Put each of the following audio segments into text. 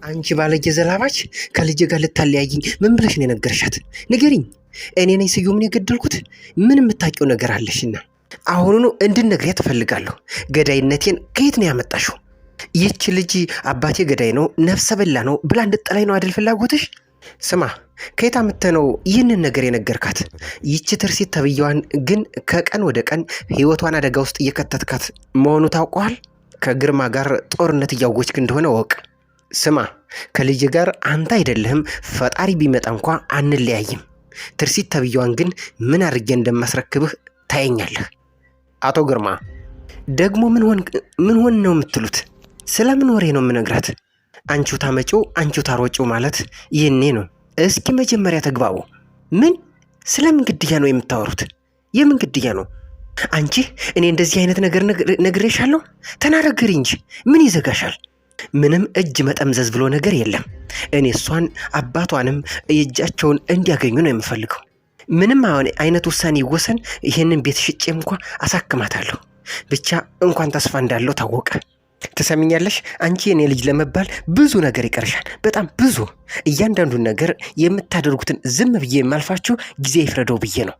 አንቺ ባለጌ ዘላባች፣ ከልጄ ጋር ልታለያይኝ ምን ብለሽ ነው የነገርሻት? ንገሪኝ። እኔ ነኝ ስዩምን የገደልኩት? ምን የምታውቂው ነገር አለሽና? አሁኑኑ እንድነግሪያት እፈልጋለሁ። ገዳይነቴን ከየት ነው ያመጣሽው? ይህች ልጅ አባቴ ገዳይ ነው ነፍሰ በላ ነው ብላ እንድጠላኝ ነው አይደል ፍላጎትሽ? ስማ፣ ከየት አምጥተህ ነው ይህንን ነገር የነገርካት? ይቺ ትርሲት ተብዬዋን ግን ከቀን ወደ ቀን ህይወቷን አደጋ ውስጥ እየከተትካት መሆኑ ታውቀዋል። ከግርማ ጋር ጦርነት እያወጅክ እንደሆነ ወቅ። ስማ፣ ከልጅ ጋር አንተ አይደለህም ፈጣሪ ቢመጣ እንኳ አንለያይም። ትርሲት ተብዬዋን ግን ምን አድርጌ እንደማስረክብህ ታየኛለህ። አቶ ግርማ ደግሞ ምን ሆን ነው የምትሉት? ስለምን ወሬ ነው የምነግራት? አንቺው ታመጪው አንቺው ታሮጪው ማለት ይህኔ ነው። እስኪ መጀመሪያ ተግባቡ። ምን ስለምን ግድያ ነው የምታወሩት? የምን ግድያ ነው? አንቺ እኔ እንደዚህ አይነት ነገር ነግሬሻለሁ? ተናገሪ እንጂ ምን ይዘጋሻል? ምንም እጅ መጠምዘዝ ብሎ ነገር የለም። እኔ እሷን አባቷንም የእጃቸውን እንዲያገኙ ነው የምፈልገው። ምንም አይነት ውሳኔ ይወሰን፣ ይህንን ቤት ሽጬ እንኳ አሳክማታለሁ። ብቻ እንኳን ተስፋ እንዳለው ታወቀ። ትሰሚኛለሽ? አንቺ የኔ ልጅ ለመባል ብዙ ነገር ይቀርሻል፣ በጣም ብዙ። እያንዳንዱን ነገር የምታደርጉትን ዝም ብዬ የማልፋችሁ ጊዜ ይፍረደው ብዬ ነው።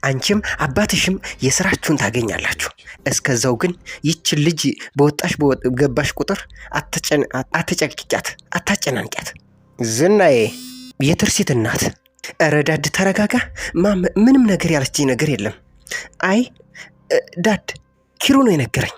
አንቺም አባትሽም የስራችሁን ታገኛላችሁ። እስከዛው ግን ይችን ልጅ በወጣሽ ገባሽ ቁጥር አትጨቅጭቂያት፣ አታጨናንቂያት። ዝናዬ የትርሲት እናት፣ እረ dad ተረጋጋ። mom ምንም ነገር ያለችኝ ነገር የለም። አይ dad ኪሩ ነው የነገረኝ።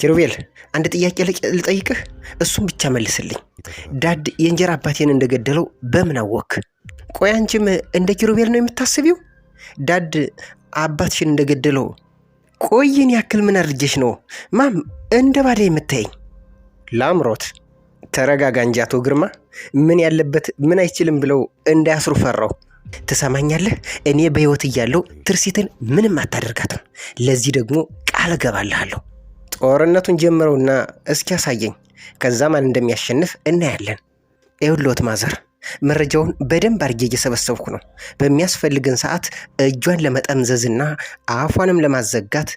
ኪሩቤል አንድ ጥያቄ ልጠይቅህ፣ እሱም ብቻ መልስልኝ። dad የእንጀራ አባቴን እንደገደለው በምን አወክ? ቆይ አንቺም እንደ ኪሩቤል ነው የምታስቢው? dad አባትሽን እንደገደለው። ቆይን ያክል ምን አድርጌሽ ነው mom እንደ ባዳ የምታየኝ? ላምሮት ተረጋጋ እንጂ አቶ ግርማ፣ ምን ያለበት ምን አይችልም ብለው እንዳያስሩ ፈራው። ትሰማኛለህ? እኔ በሕይወት እያለሁ ትርሲትን ምንም አታደርጋትም። ለዚህ ደግሞ ቃል እገባልሃለሁ። ጦርነቱን ጀምረውና እስኪ ያሳየኝ፣ ከዛ ማን እንደሚያሸንፍ እናያለን። ይኸውልዎት ማዘር፣ መረጃውን በደንብ አድርጌ እየሰበሰብኩ ነው። በሚያስፈልግን ሰዓት እጇን ለመጠምዘዝና አፏንም ለማዘጋት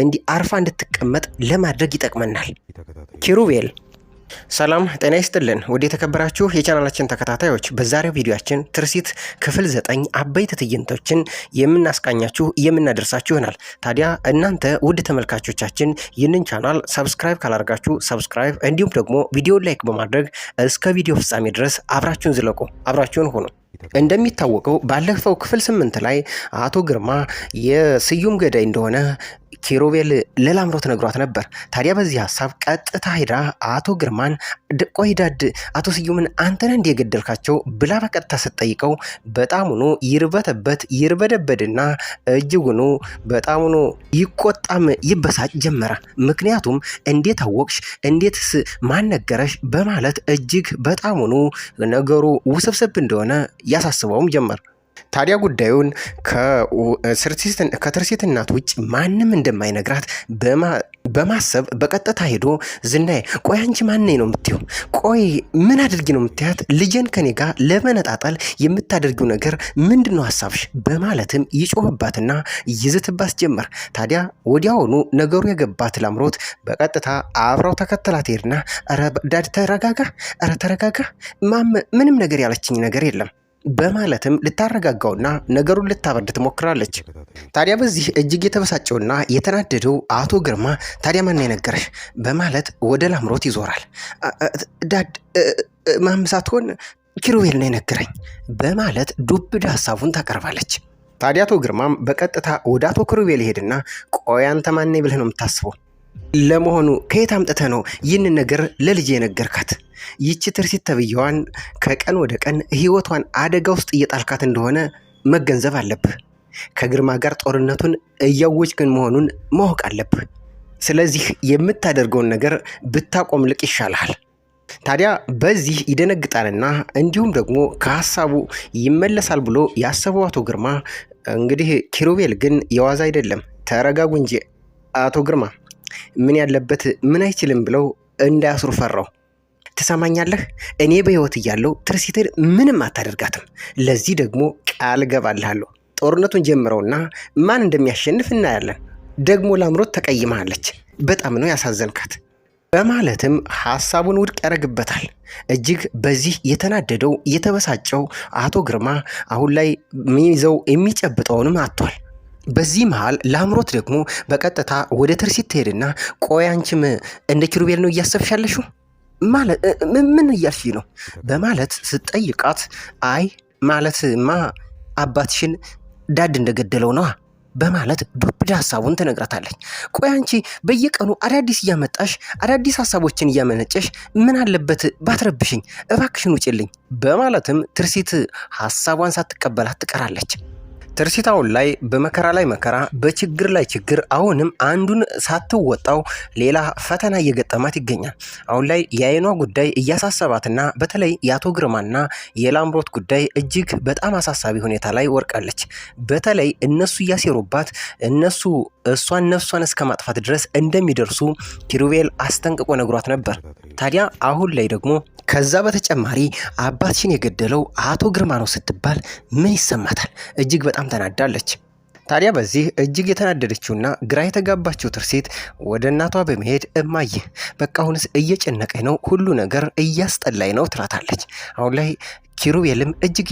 እንዲህ አርፋ እንድትቀመጥ ለማድረግ ይጠቅመናል። ኪሩቤል ሰላም ጤና ይስጥልን። ወደ የተከበራችሁ የቻናላችን ተከታታዮች በዛሬው ቪዲዮአችን ትርሲት ክፍል 9 አበይት ትዕይንቶችን የምናስቃኛችሁ የምናደርሳችሁ ይሆናል። ታዲያ እናንተ ውድ ተመልካቾቻችን ይህንን ቻናል subscribe ካላደርጋችሁ subscribe፣ እንዲሁም ደግሞ ቪዲዮ like በማድረግ እስከ ቪዲዮ ፍጻሜ ድረስ አብራችሁን ዝለቁ፣ አብራችሁን ሁኑ። እንደሚታወቀው ባለፈው ክፍል 8 ላይ አቶ ግርማ የስዩም ገዳይ እንደሆነ ኪሩቤል ለላምሮት ነግሯት ነበር። ታዲያ በዚህ ሀሳብ ቀጥታ ሄዳ አቶ ግርማን ቆይ dad አቶ ስዩምን አንተ ነህ እንዲህ የገደልካቸው ብላ በቀጥታ ስትጠይቀው በጣሙኑ ይርበተበት ይርበደበድና እጅጉኑ በጣሙኑ ይቆጣም ይበሳጭ ጀመረ። ምክንያቱም እንዴት አወቅሽ፣ እንዴትስ ማን ነገረሽ በማለት እጅግ በጣሙኑ ነገሩ ውስብስብ እንደሆነ ያሳስበውም ጀመር። ታዲያ ጉዳዩን ከትርሲት እናት ውጭ ማንም እንደማይነግራት በማሰብ በቀጥታ ሄዶ ዝናዬ፣ ቆይ አንቺ ማነኝ ነው የምትይው? ቆይ ምን አድርጊ ነው የምትያት? ልጄን ከኔ ጋር ለመነጣጠል የምታደርጊው ነገር ምንድን ነው ሀሳብሽ? በማለትም ይጮህባትና ይዝትባት ጀመር። ታዲያ ወዲያውኑ ነገሩ የገባት ላምሮት በቀጥታ አብራው ተከተላት ሄድና፣ ኧረ dad ተረጋጋ፣ ኧረ ተረጋጋ፣ mom ምንም ነገር ያለችኝ ነገር የለም በማለትም ልታረጋጋውና ነገሩን ልታበርድ ትሞክራለች። ታዲያ በዚህ እጅግ የተበሳጨውና የተናደደው አቶ ግርማ ታዲያ ማን የነገረሽ በማለት ወደ ላምሮት ይዞራል። dad mom ሳትሆን ኪሩቤል ነው የነገረኝ በማለት ዱብዳ ሀሳቡን ታቀርባለች። ታዲያ አቶ ግርማም በቀጥታ ወደ አቶ ኪሩቤል ይሄድና ቆይ አንተ ማን ብለህ ነው የምታስበው? ለመሆኑ ከየት አምጥተህ ነው ይህንን ነገር ለልጅ የነገርካት? ይቺ ትርሲት ተብዬዋን ከቀን ወደ ቀን ህይወቷን አደጋ ውስጥ እየጣልካት እንደሆነ መገንዘብ አለብህ። ከግርማ ጋር ጦርነቱን እያወጅክን መሆኑን ማወቅ አለብህ። ስለዚህ የምታደርገውን ነገር ብታቆም ልቅ ይሻልሃል። ታዲያ በዚህ ይደነግጣልና እንዲሁም ደግሞ ከሀሳቡ ይመለሳል ብሎ ያሰበው አቶ ግርማ እንግዲህ ኪሩቤል ግን የዋዛ አይደለም። ተረጋጉ እንጂ አቶ ግርማ ምን ያለበት ምን አይችልም ብለው እንዳያስሩ ፈራው። ትሰማኛለህ? እኔ በሕይወት እያለሁ ትርሲትን ምንም አታደርጋትም። ለዚህ ደግሞ ቃል እገባልሃለሁ። ጦርነቱን ጀምረውና ማን እንደሚያሸንፍ እናያለን። ደግሞ ላምሮት ተቀይመሃለች። በጣም ነው ያሳዘንካት። በማለትም ሐሳቡን ውድቅ ያደርግበታል። እጅግ በዚህ የተናደደው የተበሳጨው አቶ ግርማ አሁን ላይ የሚይዘው የሚጨብጠውንም አጥቷል። በዚህ መሃል ላምሮት ደግሞ በቀጥታ ወደ ትርሲት ትሄድና ቆይ አንቺም እንደ ኪሩቤል ነው እያሰብሽ ያለሽው ማለት ምን እያልሽ ነው በማለት ስትጠይቃት አይ ማለትማ አባትሽን ዳድ እንደገደለው ነዋ በማለት ዱብዳ ሀሳቡን ትነግራታለች። ቆይ አንቺ በየቀኑ አዳዲስ እያመጣሽ አዳዲስ ሀሳቦችን እያመነጨሽ ምን አለበት ባትረብሽኝ፣ እባክሽን ውጭልኝ በማለትም ትርሲት ሀሳቧን ሳትቀበላት ትቀራለች። ትርሲት አሁን ላይ በመከራ ላይ መከራ፣ በችግር ላይ ችግር፣ አሁንም አንዱን ሳትወጣው ሌላ ፈተና እየገጠማት ይገኛል። አሁን ላይ የአይኗ ጉዳይ እያሳሰባትና በተለይ የአቶ ግርማና የላምሮት ጉዳይ እጅግ በጣም አሳሳቢ ሁኔታ ላይ ወርቃለች። በተለይ እነሱ እያሴሩባት እነሱ እሷን ነፍሷን እስከ ማጥፋት ድረስ እንደሚደርሱ ኪሩቤል አስጠንቅቆ ነግሯት ነበር። ታዲያ አሁን ላይ ደግሞ ከዛ በተጨማሪ አባትሽን የገደለው አቶ ግርማ ነው ስትባል ምን ይሰማታል? እጅግ በጣም ተናዳለች። ታዲያ በዚህ እጅግ የተናደደችውና ግራ የተጋባችው ትርሴት ወደ እናቷ በመሄድ እማዬ በቃ አሁንስ እየጨነቀኝ ነው፣ ሁሉ ነገር እያስጠላኝ ነው ትላታለች። አሁን ላይ ኪሩቤልም እጅግ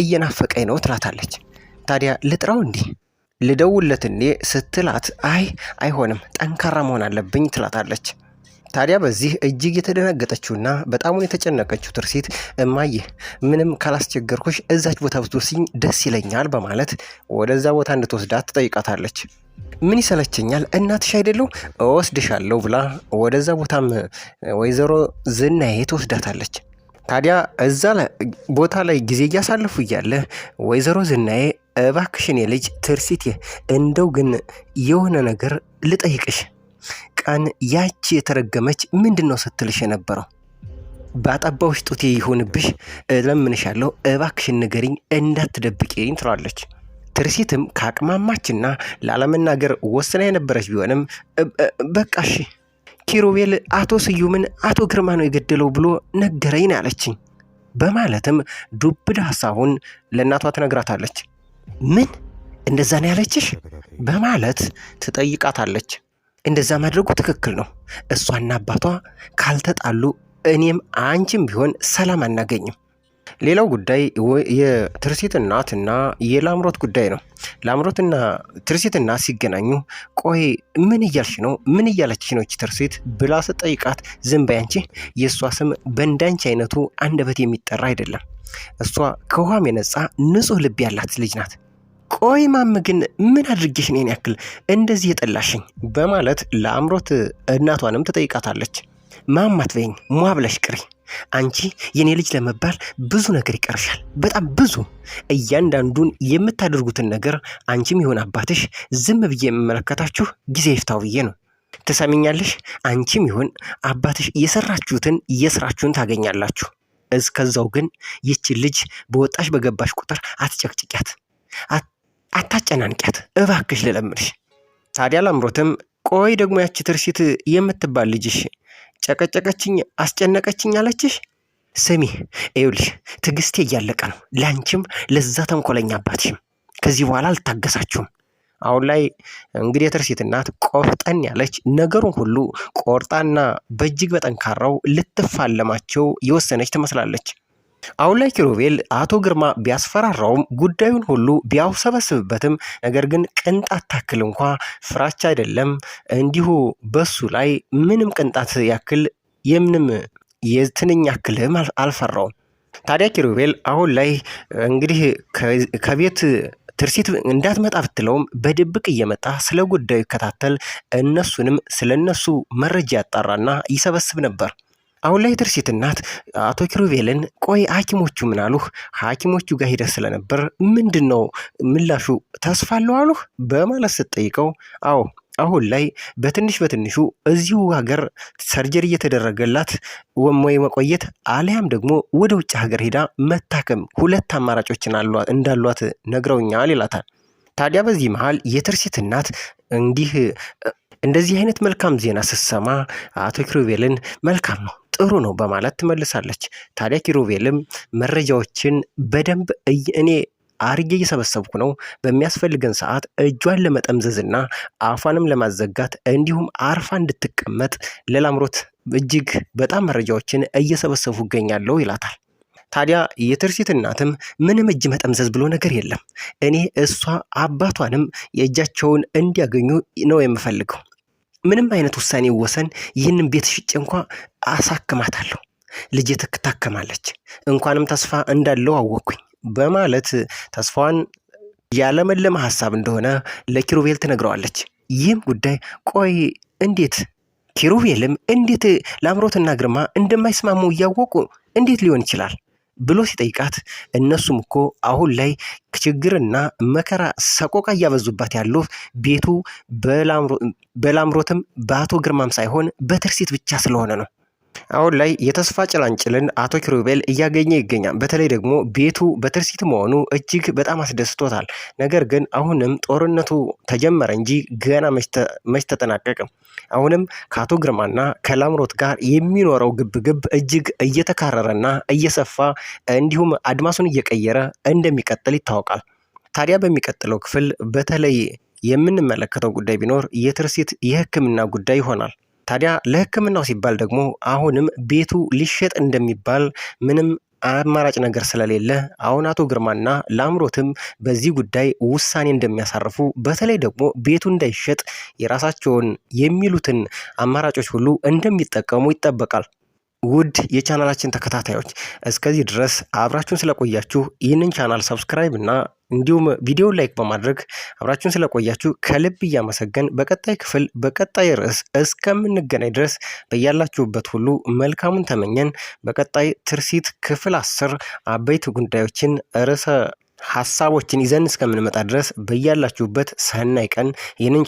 እየናፈቀኝ ነው ትላታለች። ታዲያ ልጥራው እንዲህ ልደውልለት እንዴ ስትላት፣ አይ አይሆንም፣ ጠንካራ መሆን አለብኝ ትላታለች። ታዲያ በዚህ እጅግ የተደናገጠችውና በጣሙን የተጨነቀችው ትርሲት እማዬ ምንም ካላስቸገርኩሽ እዛች ቦታ ብትወስኝ ደስ ይለኛል በማለት ወደዛ ቦታ እንድትወስዳት ትጠይቃታለች። ምን ይሰለቸኛል እናትሽ አይደለሁ እወስድሻለሁ ብላ ወደዛ ቦታም ወይዘሮ ዝናዬ ትወስዳታለች። ታዲያ እዛ ቦታ ላይ ጊዜ እያሳለፉ እያለ ወይዘሮ ዝናዬ እባክሽን የልጅ ትርሲት እንደው ግን የሆነ ነገር ልጠይቅሽ ቀን ያቺ የተረገመች ምንድን ነው ስትልሽ የነበረው? ባጠባውሽ ጡቴ ይሁንብሽ፣ እለምንሻለሁ፣ እባክሽን ንገሪኝ፣ እንዳትደብቂኝ ትላለች። ትርሲትም ከአቅማማችና ላለመናገር ወስና የነበረች ቢሆንም በቃ እሺ ኪሩቤል አቶ ስዩምን አቶ ግርማ ነው የገደለው ብሎ ነገረኝ አለችኝ በማለትም ዱብዳ ሀሳቡን ለእናቷ ትነግራታለች። ምን እንደዛ ነው ያለችሽ? በማለት ትጠይቃታለች። እንደዛ ማድረጉ ትክክል ነው። እሷና አባቷ ካልተጣሉ እኔም አንቺም ቢሆን ሰላም አናገኝም። ሌላው ጉዳይ የትርሲት እናትና የላምሮት ጉዳይ ነው። ላምሮትና ትርሲት እናት ሲገናኙ ቆይ ምን እያልሽ ነው? ምን እያለችሽ ነው ትርሲት ብላ ስጠይቃት ዝም በይ አንቺ፣ የእሷ ስም በእንዳንቺ አይነቱ አንደበት የሚጠራ አይደለም። እሷ ከውሃም የነጻ ንጹሕ ልብ ያላት ልጅ ናት። ቆይ ማም ግን ምን አድርጌሽ እኔን ያክል እንደዚህ የጠላሽኝ? በማለት ለአምሮት እናቷንም ትጠይቃታለች። ማም አትበይኝ፣ ሟ ብለሽ ቅሪ። አንቺ የኔ ልጅ ለመባል ብዙ ነገር ይቀርሻል፣ በጣም ብዙ። እያንዳንዱን የምታደርጉትን ነገር አንቺም ይሁን አባትሽ ዝም ብዬ የምመለከታችሁ ጊዜ ይፍታው ብዬ ነው። ትሰሚኛለሽ? አንቺም ይሁን አባትሽ የሰራችሁትን የስራችሁን ታገኛላችሁ። እስከዛው ግን ይችን ልጅ በወጣሽ በገባሽ ቁጥር አትጨቅጭቂያት፣ አታጨናንቂያት እባክሽ ልለምንሽ። ታዲያ ላምሮትም ቆይ ደግሞ ያቺ ትርሲት የምትባል ልጅሽ ጨቀጨቀችኝ፣ አስጨነቀችኝ አለችሽ? ስሚ ይኸውልሽ፣ ትዕግስቴ እያለቀ ነው። ለአንቺም ለዛ ተንኮለኛ አባትሽም ከዚህ በኋላ አልታገሳችሁም። አሁን ላይ እንግዲህ የትርሲት እናት ቆፍጠን ያለች ነገሩን ሁሉ ቆርጣና በእጅግ በጠንካራው ልትፋለማቸው የወሰነች ትመስላለች። አሁን ላይ ኪሩቤል አቶ ግርማ ቢያስፈራራውም ጉዳዩን ሁሉ ቢያውሰበስብበትም ነገር ግን ቅንጣት ታክል እንኳ ፍራቻ አይደለም እንዲሁ በሱ ላይ ምንም ቅንጣት ያክል የምንም የትንኝ ያክልም አልፈራውም። ታዲያ ኪሩቤል አሁን ላይ እንግዲህ ከቤት ትርሲት እንዳትመጣ ብትለውም በድብቅ እየመጣ ስለ ጉዳዩ ይከታተል፣ እነሱንም ስለ እነሱ መረጃ ያጣራና ይሰበስብ ነበር። አሁን ላይ ትርሲት እናት አቶ ኪሩቤልን ቆይ ሐኪሞቹ ምን አሉህ? ሐኪሞቹ ጋር ሂደህ ስለነበር ምንድን ነው ምላሹ? ተስፋ አለው አሉህ? በማለት ስትጠይቀው አዎ አሁን ላይ በትንሽ በትንሹ እዚሁ ሀገር ሰርጀሪ እየተደረገላት ወይ መቆየት አሊያም ደግሞ ወደ ውጭ ሀገር ሄዳ መታከም ሁለት አማራጮችን እንዳሏት ነግረውኛል ይላታል። ታዲያ በዚህ መሃል የትርሲት እናት እንዲህ እንደዚህ አይነት መልካም ዜና ስትሰማ አቶ ኪሩቤልን መልካም ነው ጥሩ ነው በማለት ትመልሳለች። ታዲያ ኪሩቤልም መረጃዎችን በደንብ እኔ አርጌ እየሰበሰብኩ ነው። በሚያስፈልገን ሰዓት እጇን ለመጠምዘዝና አፏንም ለማዘጋት እንዲሁም አርፋ እንድትቀመጥ ለላምሮት እጅግ በጣም መረጃዎችን እየሰበሰቡ እገኛለሁ ይላታል። ታዲያ የትርሲት እናትም ምንም እጅ መጠምዘዝ ብሎ ነገር የለም፣ እኔ እሷ አባቷንም የእጃቸውን እንዲያገኙ ነው የምፈልገው። ምንም አይነት ውሳኔ ወሰን፣ ይህንን ቤት ሽጬ እንኳ አሳክማታለሁ። ልጄ ትታከማለች፣ እንኳንም ተስፋ እንዳለው አወቅኩኝ በማለት ተስፋዋን ያለመለመ ሀሳብ እንደሆነ ለኪሩቤል ትነግረዋለች። ይህም ጉዳይ ቆይ እንዴት ኪሩቤልም እንዴት ላምሮትና ግርማ እንደማይስማሙ እያወቁ እንዴት ሊሆን ይችላል ብሎ ሲጠይቃት እነሱም እኮ አሁን ላይ ችግርና መከራ ሰቆቃ እያበዙባት ያሉ ቤቱ በላምሮትም በአቶ ግርማም ሳይሆን በትርሲት ብቻ ስለሆነ ነው። አሁን ላይ የተስፋ ጭላንጭልን አቶ ኪሩቤል እያገኘ ይገኛል። በተለይ ደግሞ ቤቱ በትርሲት መሆኑ እጅግ በጣም አስደስቶታል። ነገር ግን አሁንም ጦርነቱ ተጀመረ እንጂ ገና መች ተጠናቀቀ። አሁንም ከአቶ ግርማና ከላምሮት ጋር የሚኖረው ግብግብ እጅግ እየተካረረና እየሰፋ እንዲሁም አድማሱን እየቀየረ እንደሚቀጥል ይታወቃል። ታዲያ በሚቀጥለው ክፍል በተለይ የምንመለከተው ጉዳይ ቢኖር የትርሲት የሕክምና ጉዳይ ይሆናል። ታዲያ ለሕክምናው ሲባል ደግሞ አሁንም ቤቱ ሊሸጥ እንደሚባል ምንም አማራጭ ነገር ስለሌለ አሁን አቶ ግርማና ላምሮትም በዚህ ጉዳይ ውሳኔ እንደሚያሳርፉ በተለይ ደግሞ ቤቱ እንዳይሸጥ የራሳቸውን የሚሉትን አማራጮች ሁሉ እንደሚጠቀሙ ይጠበቃል። ውድ የቻናላችን ተከታታዮች እስከዚህ ድረስ አብራችሁን ስለቆያችሁ ይህንን ቻናል subscribe እና እንዲሁም ቪዲዮ like በማድረግ አብራችሁን ስለቆያችሁ ከልብ እያመሰገን በቀጣይ ክፍል በቀጣይ ርዕስ እስከምንገናኝ ድረስ በያላችሁበት ሁሉ መልካሙን ተመኘን። በቀጣይ ትርሲት ክፍል 10 አበይት ጉዳዮችን ርዕሰ ሀሳቦችን ይዘን እስከምንመጣ ድረስ በያላችሁበት ሰናይ ቀን ይህንን